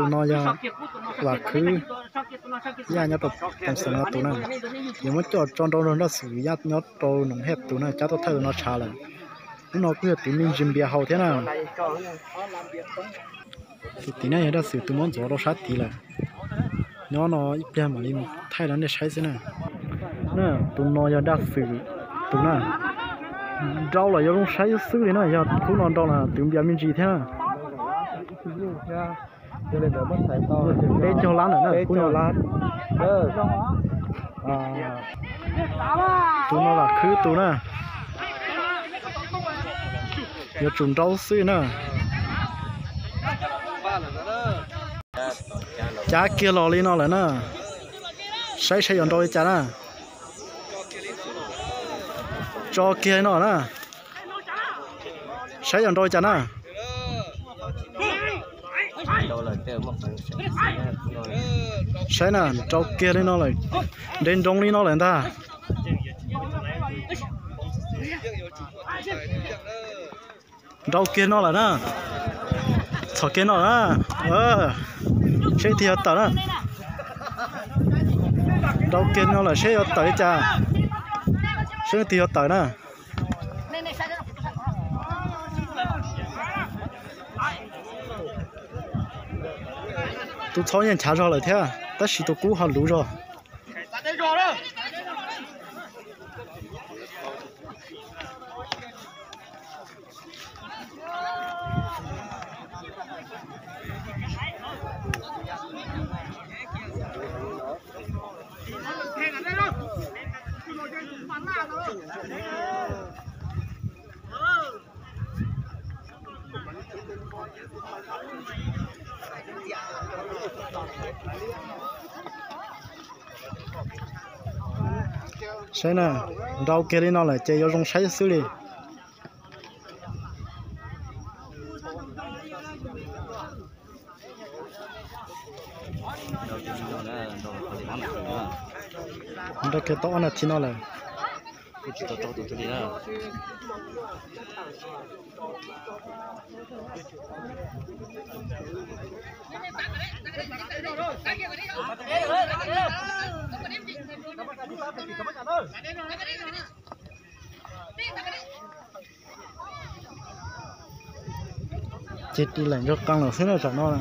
Tus no yog Vam Khwb, Yaj nyob rau Toom Xeem no tus na. Yuav muab coj tso nrau nrog Nraj Xwm, Yaj nyob rau Noom Hej tus na, cab tuaj thawj tus no tshav lawm. Lub no kuj yog tus me ntsis npias haus thiab na. Tus tim no yog Nraj Xwm tus muab ntxuav rau sab tid lawm. Nyob no ib pliag mam li thaij rau nej saib xwb na. Tus no yog Nraj Xwm tus na. Nrau los yuav zoo saib xwb li na, yog khub no nrau los twv npias me ntsis thiab na. Peb caug lab ntawm na, peb caug lab. Tus no Vam Khwb tus na. Yuav tsum nrau xwb na. Cav kiag los li no lawm na. Saib saib yuav nrau li cas na. Tso kiag li no na. Saib yuav nrau li cas na. Saib na, nrau kiag li no lawm. Nres nroos li no lawm ntag. Nrau kiag no lawm na. Txhom kiag no lawm na. Saib tig yuav tawm na. Nrau kiag no lawm, saib yuav tawm li cas. Saib tig yuav tawm na. Tus txhob yeej nchav zog lawm thiab, tab sis tus kub ho luv zog. Saib na, nrau kiag li no lawm ces yuav zoo saib xwb li. Nrau kiag tau ob nas this no lawm. Ces ris laim nrog qee lawm xwb na tam no na.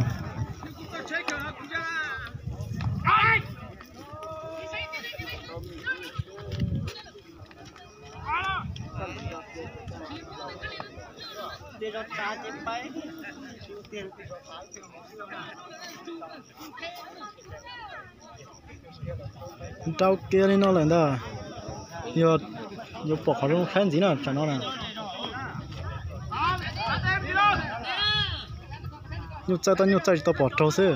Nrau kiag li no lawm ntag. Yog yuav pom qhov zoo saib ntxiv na tam no na. Nyuj txawj tau nyuj txawj tsis tau pom raug xwb.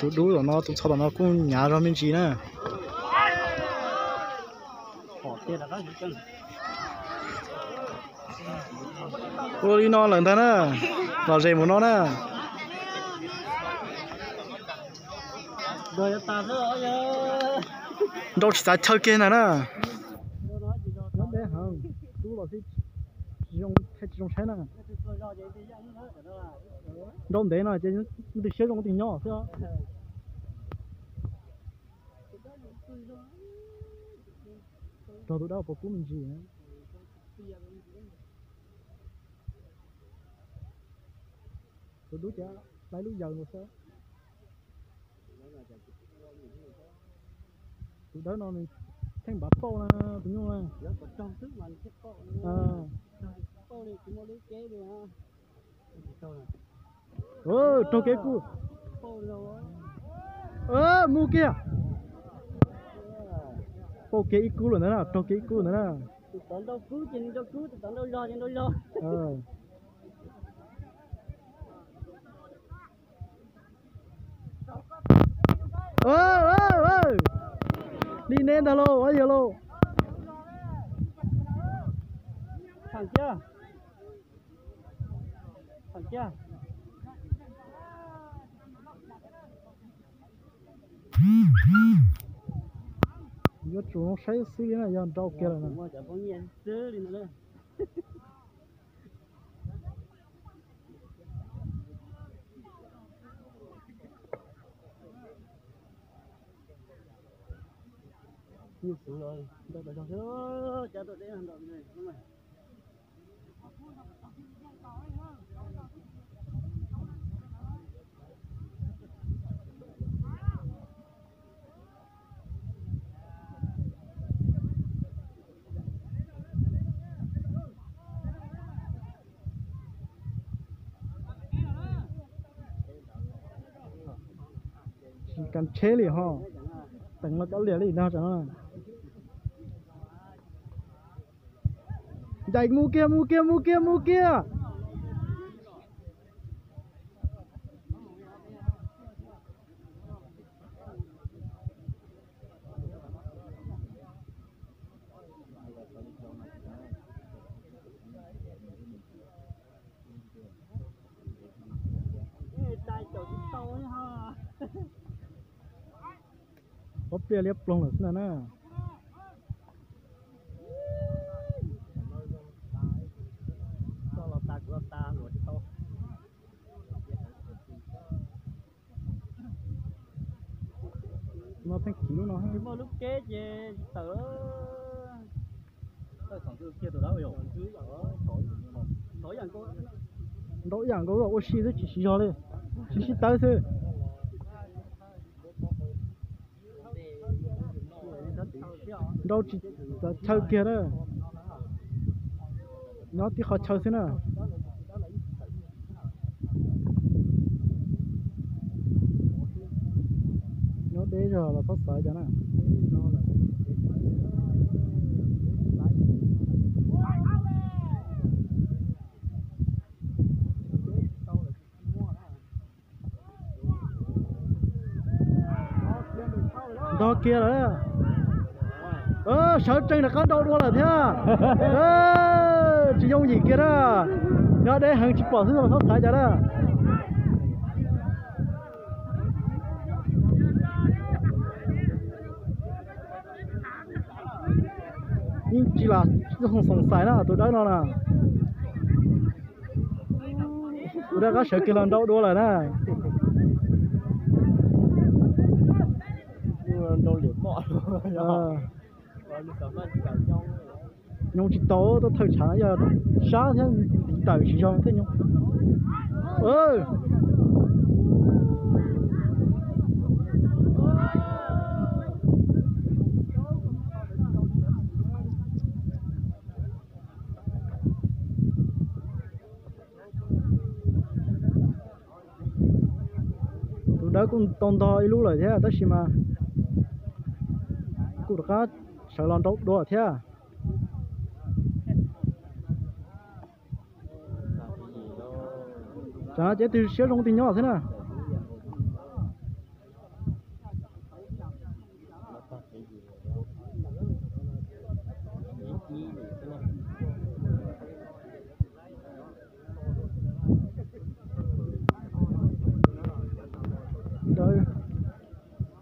Tus dub tom no, tus txho tom no kuj hnyav zog me ntsis na. Ua li no lawm ntag na, lom zem mus no na. Nrau tsis txav chaw kiag ntag na. Nyob deb heev, tub los xij tsis zoo, thaij tsis zoo saib na. Nrau ntev no ces leej twg siab zoo leej twg nyob xwb. Rog tus dawb paus kub me ntsis. Tus dub ces hlais lub yawg nkaus xwb. Tus dawb no nws theej npav pauj na tus nyuj na. Raug kev kub. Mus kiag. Pauj kev ib kub lawm ntag na, raug kev ib kub ntag na. Li neb ntag lauj, yog lauj. Thaum kiag, thaum kiag. Yuav tsum saib xwb li na, yog nrau kiag lawm na. Tsis kas tsheb li ho, teev los kav liam li no tsam no. Ncaim mus kiag, mus kiag, mus kiag, mus kiag. Ob pliag liab ploog lawm xwb na na. No pheej kiv lub no. Muaj lub keb ces tawm. Nrau ib yam nkaus, ua si xwb tsis siv zog li, siv sib tawv xwb. Nrau tsis txawj chaw kiag na. Nyob tib qho chaw xwb na. Nyob deb zog los txhob xav cas na. Ntog kiag lawm. Sawv tsees rov qab nrau dua lawm thiab. Tsis yooj yim kiag na. Nyob deb heev tsis pom xwb los txhob xav cas na. Yeej tsis lam xoom xais na tus dawb no na. Tus dawb qab sawv kiag los nrau dua lawm na. Nyob tsis tau, tuaj thawj tshav yog sab thiab ntiv tawm tsis zoo thiab nyob. Tus dawb kuj tau ntog ib lub lawm thiab tab sis mas kuj rov qab sawv los nrau dua thiab. Tsam no ces tus siab zoo tus nyob xwb na.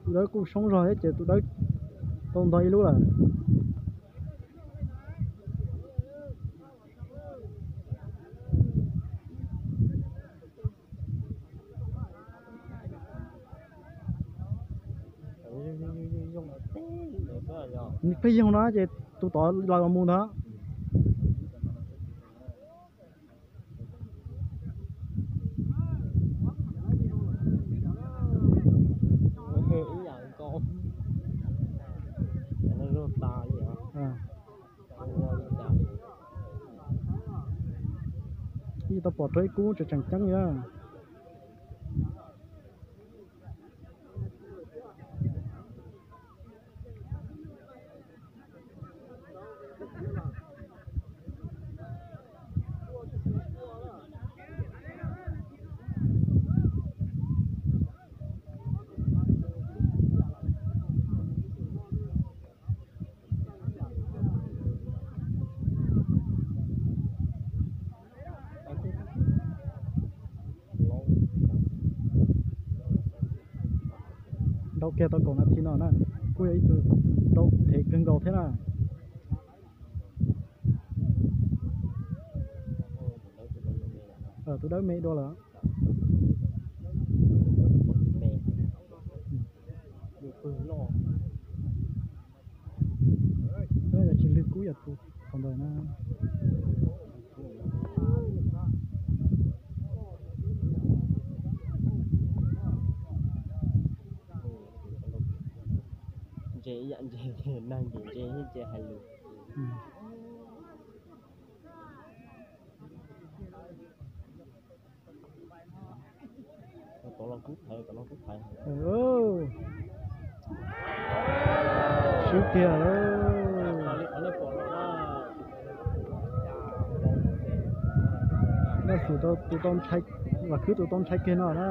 Tus dawb kuj soob zog thiab ces tus dawb tau ntog ib lub lawm. Nws pheej yoog no ces tus tod laws los mus ntag. Ib tau pom rau ib kub tseem tseem ceeb li na. Tau kiag tau kaum nas this no na, kuj yog ib tug tau thev kawg nkaus thiab na. Tus dawb me dua lawm. Yog tsis lwg kub yog tus thaum ntawd na. Ntse ib yam ntse, nag ntim ntse thiab ntse hais lus. Tau los kub thaiv, tau los kub thaiv. Swb tiag. Naj xum tus tau ntshai, Vam Khwb tus tau ntshai kiag no na.